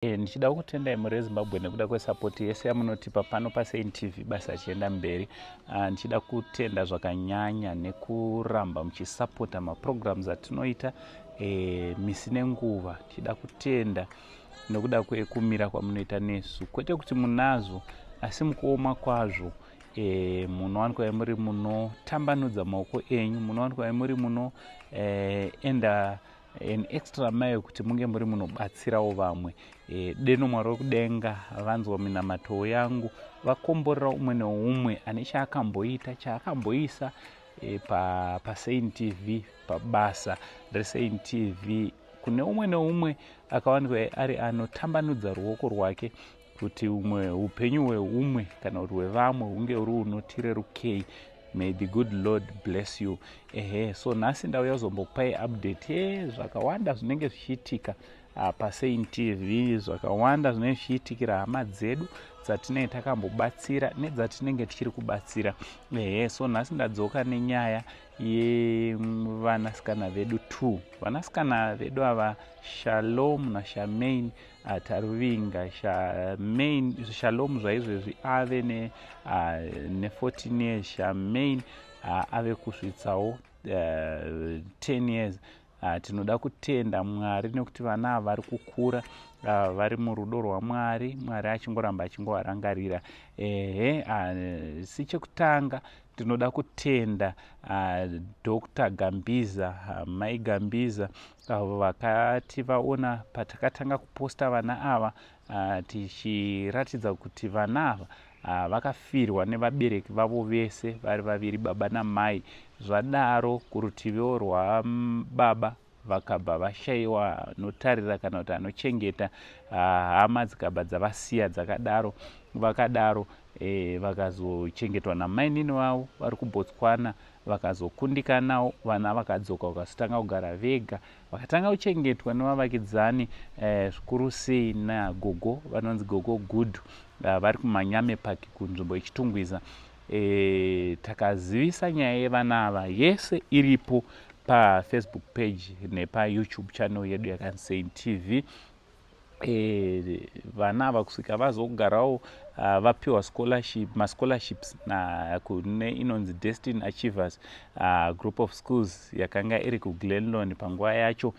Ndichida kutendai mhuri yeZimbabwe nekuda kwesapoti yese yamunotipa pano paSaint TV basa achienda mberi. Ndichida kutenda zvakanyanya nekuramba muchisapota maprograms atinoita misi nenguva. Ndichida kutenda nekuda kwekumira kwamunoita nesu, kwete kuti munazvo asi mukuoma kwazvo munowanikwa muri munotambanudza maoko enyu, munowanikwa muri munoenda an extra mile kuti munge muri munobatsirawo vamwe. Deno Mwari wekudenga vanzwa minamato yangu, vakomborera umwe neumwe ane chaakamboita, chaakamboisa paSaint TV, pabasa reSaint TV, kune umwe neumwe akawanikwa ari anotambanudza ruoko rwake kuti umwe upenyu hweumwe kana kuti hwevamwe hunge uri unotirerukei. May the good Lord bless you. Ehe, so nhasi ndauya kuzombokupai update yezvakawanda zvinenge zvichiitika paSaint TV, zvakawanda zvinenge zvichiitikira hama dzedu dzatinenge takambobatsira nedzatinenge tichiri kubatsira. Ehe, so nhasi ndadzoka nenyaya yevanasikana vedu 2. Vanasikana vedu ava, Shalom naShamain Taruvinga. Shamain, Shalom zvaizvezvi ave ne14 years, Shamain ave kusvitsawo 10 years. Tinoda kutenda Mwari nekuti vana ava vari kukura vari murudo rwaMwari, Mwari achingoramba achingovarangarira. Ehe, si chekutanga ndinoda kutenda Dr Gambiza, Mai Gambiza, avo vakati vaona patakatanga kuposta vana ava, tichiratidza kuti vana ava vakafirwa nevabereki vavo vese vari vaviri, baba namai. Zvadaro kurutiviwo rwababa vakabva vashayiwa anotarira kana kuti anochengeta, hama dzikabva dzavasiya dzakadaro. Vakadaro vakazochengetwa namainini vavo vari kuBotswana, vakazokundikanawo, vana vakadzoka vakazotanga kugara vega, vakatanga kuchengetwa nevavakidzani, zvikuru sei nagogo vanonzi Gogo Good, vari kuManyame Park kunzvimbo yeChitungwiza. Takazivisa nyaya yevana ava yese iripo paFacebook page nepaYouTube channel yedu yakanzi TV. Vana ava kusvika vazogarawo vapiwa scholarship, mascholarships kune inonzi Destiny Achievers Group of Schools yakanga iri kuGlenlon panguva yacho,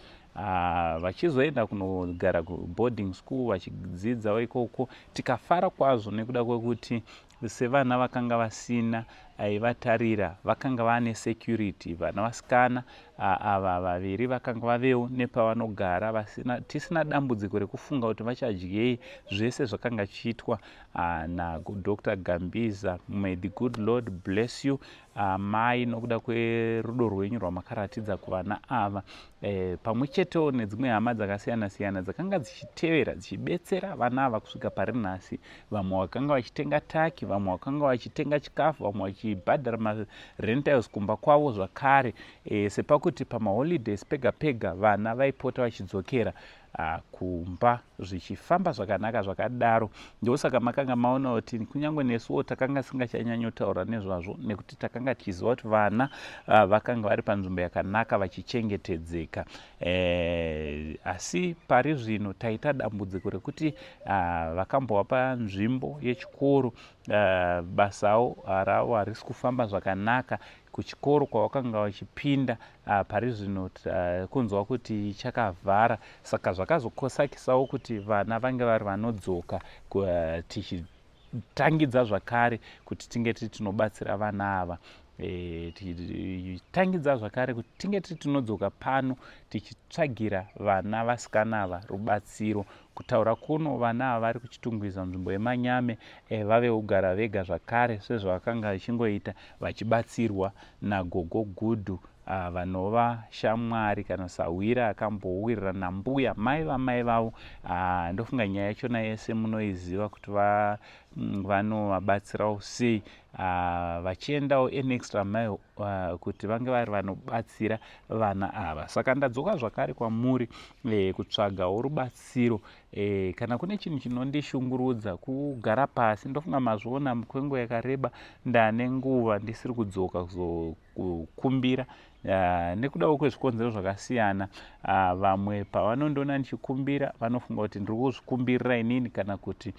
vachizoenda kunogara kuboarding school vachidzidzawo ikoko. Tikafara kwazvo nekuda kwekuti sevana vakanga vasina aivatarira vakanga vane security. Vana vasikana ava vaviri vakanga vavewo nepavanogara vasina, tisina dambudziko rekufunga kuti vachadyei. Zvese zvakanga chiitwa naDr Gambiza. May the good Lord bless you, mai, nokuda kwerudo rwenyu rwamakaratidza kuvana ava, pamwe chetewo nedzimwe hama dzakasiyana siyana dzakanga dzichitevera dzichibetsera vana ava kusvika pari nhasi. Vamwe vakanga vachitenga taki, vamwe vakanga vachitenga chikafu, vamwe vachibhadhara marentals kumba kwavo zvakare, sepakuti pamaholidays pega pega vana vaipota vachidzokera kumba zvichifamba zvakanaka zvakadaro. Ndosaka makanga maona kuti kunyange nesuwo takanga singachanyanyotaura nezvazvo, nekuti takanga tichiziva kuti vana vakanga vari panzvimbo yakanaka vachichengetedzeka. Asi pari zvino taita dambudziko rekuti vakambova panzvimbo yechikoro, basawo ravo harisi kufamba zvakanaka kuchikoro kwavakanga vachipinda. Pari zvino kunzwa kuti chakavhara, saka zvakazokosakisawo kuti vana vange vari vanodzoka, tichitangidza zvakare kuti tinge tiri tinobatsira vana ava, tichitangidza zvakare kuti tinge tiri tinodzoka pano tichitsvagira vana vasikana ava rubatsiro. Kutaura kuno vana ava vari kuChitungwiza, nzvimbo yeManyame, vave kugara vega zvakare sezvavakanga vachingoita, vachibatsirwa naGogo Gudhu, vanova shamwari kana sawira akambowirirana nambuya mai vamai vavo. Ndofunga nyaya yachona yese munoiziva kuti vanovabatsirawo sei. Vachiendawo an extra mile kuti vange vari vanobatsira vana ava. Saka ndadzoka zvakare kwamuri kutsvagawo rubatsiro. Kana kune chinhu chinondishungurudza, kugara pasi. Ndofunga mazviona, kwenguva yakareba ndane nguva ndisiri kudzoka kuzokumbira nekudawo kwezvikonzero zvakasiyana. Vamwe pavanondiona ndichikumbira, vanofunga kuti ndiri kuzvikumbirira inini kana kuti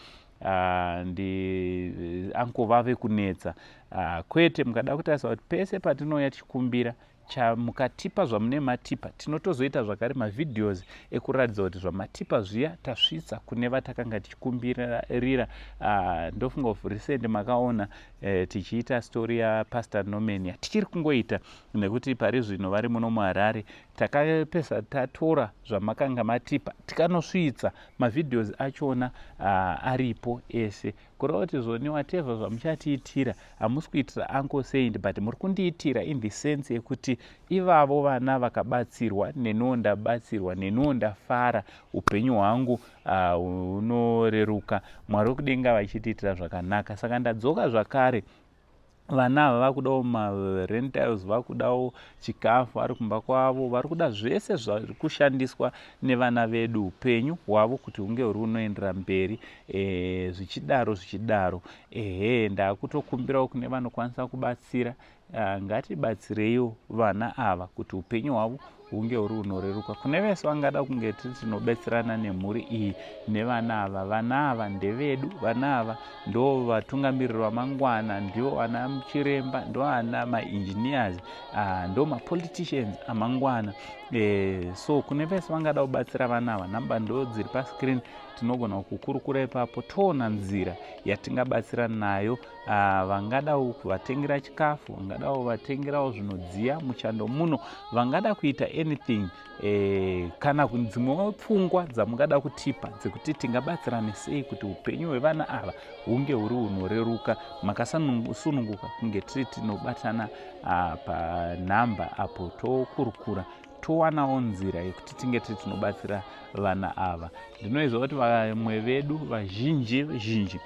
ndi uncle vave kunetsa. Kwete, mukada kutarisa kuti pese patinouya tichikumbira, mukatipa zvamune matipa, tinotozoita zvakare mavideos ekuratidza kuti zvamatipa zviya tasvitsa kune vatakanga tichikumbirira. Ndofunga of recent makaona tichiita story yaPastor Norman, yatichiri kungoita nekuti pari zvino vari muno muHarare. Takapesa tatora zvamakanga matipa, tikanosvitsa mavideos achona, aripo ese. Kureva kuti zvoni whatever zvamuchatiitira, hamusi kuitira Uncle Saint, but muri kundiitira in the sense yekuti ivavo vana vakabatsirwa, neniwo ndabatsirwa, neniwo ndafara, upenyu hwangu hunoreruka, Mwari wekudenga vachitiitira zvakanaka. Saka ndadzoka zvakare. Vana ava vakudawo marentals, vakudawo chikafu vari kumba kwavo, vari kuda zvese zviri kushandiswa nevana vedu, upenyu hwavo kuti hunge huri hunoendera mberi. Zvichidaro zvichidaro, ehe, ndaakutokumbirawo kune vanokwanisa kubatsira, ngatibatsireiwo vana ava kuti upenyu hwavo hunge huri hunoreruka. Kune vese vangada kunge tiri tinobetserana nemhuri iyi nevana ava, vana ava ndevedu, vana ava ndo vatungamiriri vamangwana, ndivo vana chiremba, ndo vana maengineers, ndo mapoliticians amangwana. So kune vese vangada kubatsira vana ava, namba ndo dziri pascreen. Tinogona kukurukura ipapo, toona nzira yatingabatsira nayo. Vangadawo kuvatengera chikafu, vangadawo kuvatengerawo zvinodziya muchando muno, vangada kuita anything, kana dzimwewo pfungwa dzamungada kutipa dzekuti tingabatsirane sei kuti upenyu hwevana ava hunge huri hunoreruka, makasununguka kunge tiri tinobatana panhamba apo, tokurukura, towanawo nzira yekuti tinge tiri tinobatsira vana ava. Ndinoziva kuti vamwe vedu vazhinji zhinji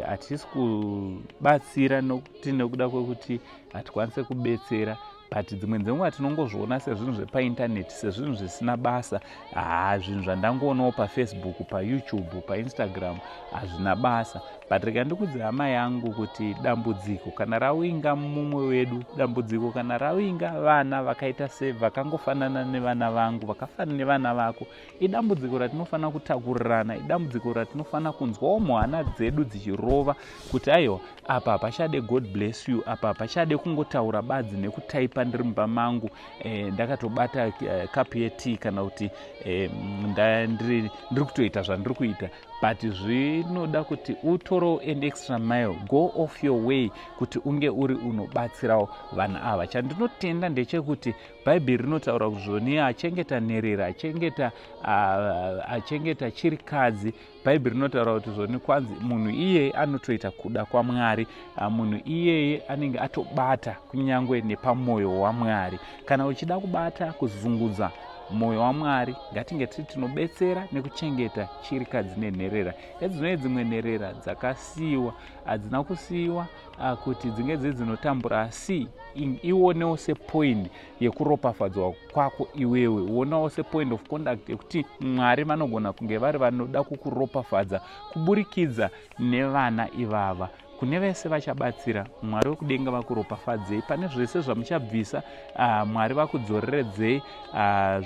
hatisi kubatsira nokuti nekuda kwekuti hatikwanise kubetsera, but dzimwe dzenguva tinongozviona sezvinhu zvepaintaneti, sezvinhu zvisina basa. Ha, zvinhu zvandangoonawo paFacebook, paYouTube, paInstagram hazvina basa. But rega ndikudze, hama yangu, kuti dambudziko kana rawinga mumwe wedu, dambudziko kana rawinga vana vakaita se vakangofanana nevana vangu, vakafanana nevana vako, idambudziko ratinofanira kutakurirana, idambudziko ratinofanira kunzwawo muhana dzedu dzichirova kuti aiwa, apa hapachade "God bless you", apa hapachade kungotaura badzi nekutaipa ndiri mumba mangu, ndakatobata kapu yetii kana kuti ndiri kutoita zvandiri kuita, but zvinoda kuti utorewo an extra mile, go off your way kuti unge uri unobatsirawo vanhu ava. Chandinotenda ndechekuti Bhaibheri rinotaura kuti zvoni achengeta nherera, achengeta chirikadzi, Bhaibheri rinotaura kuti zvoni kwanzi munhu iyeye anotoita kuda kwaMwari. Munhu iyeye anenge atobata kunyange nepamwoyo waMwari. Kana uchida kubata, kuzungudza mwoyo waMwari, ngatinge tiri tinobetsera nekuchengeta chirikadzi nenherera. Edzinoi dzimwe nherera dzakasiyiwa, hadzina kusiyiwa kuti dzinge dziri dzinotambura, asi ionewo sepoint yekuropafadzwa kwako iwewe, uonawo sepoint of contact yekuti Mwari vanogona kunge vari vanoda kukuropafadza kuburikidza nevana ivava. Kune vese vachabatsira, Mwari wekudenga vakuropafadzei pane zvese zvamuchabvisa. Mwari vakudzoreredzei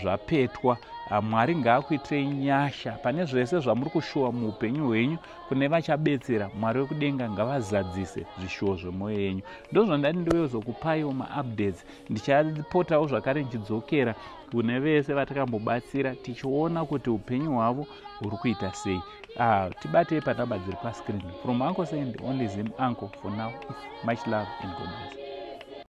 zvapetwa. Mwari ngaakuitirei nyasha pane zvese zvamuri kushuwa muupenyu hwenyu. Kune vachabetsera, Mwari wekudenga ngavazadzise zvishuwo zvemwoyo yenyu. Ndozvandati ndiwezokupaiwo maupdates. Ndichapotawo zvakare ndichidzokera kune vese vatakambobatsira, tichiona kuti upenyu hwavo huri kuita sei. Tibatei panhamba dziri pascreen. From Uncle Saint, only Zim uncle for now, much love and God bless.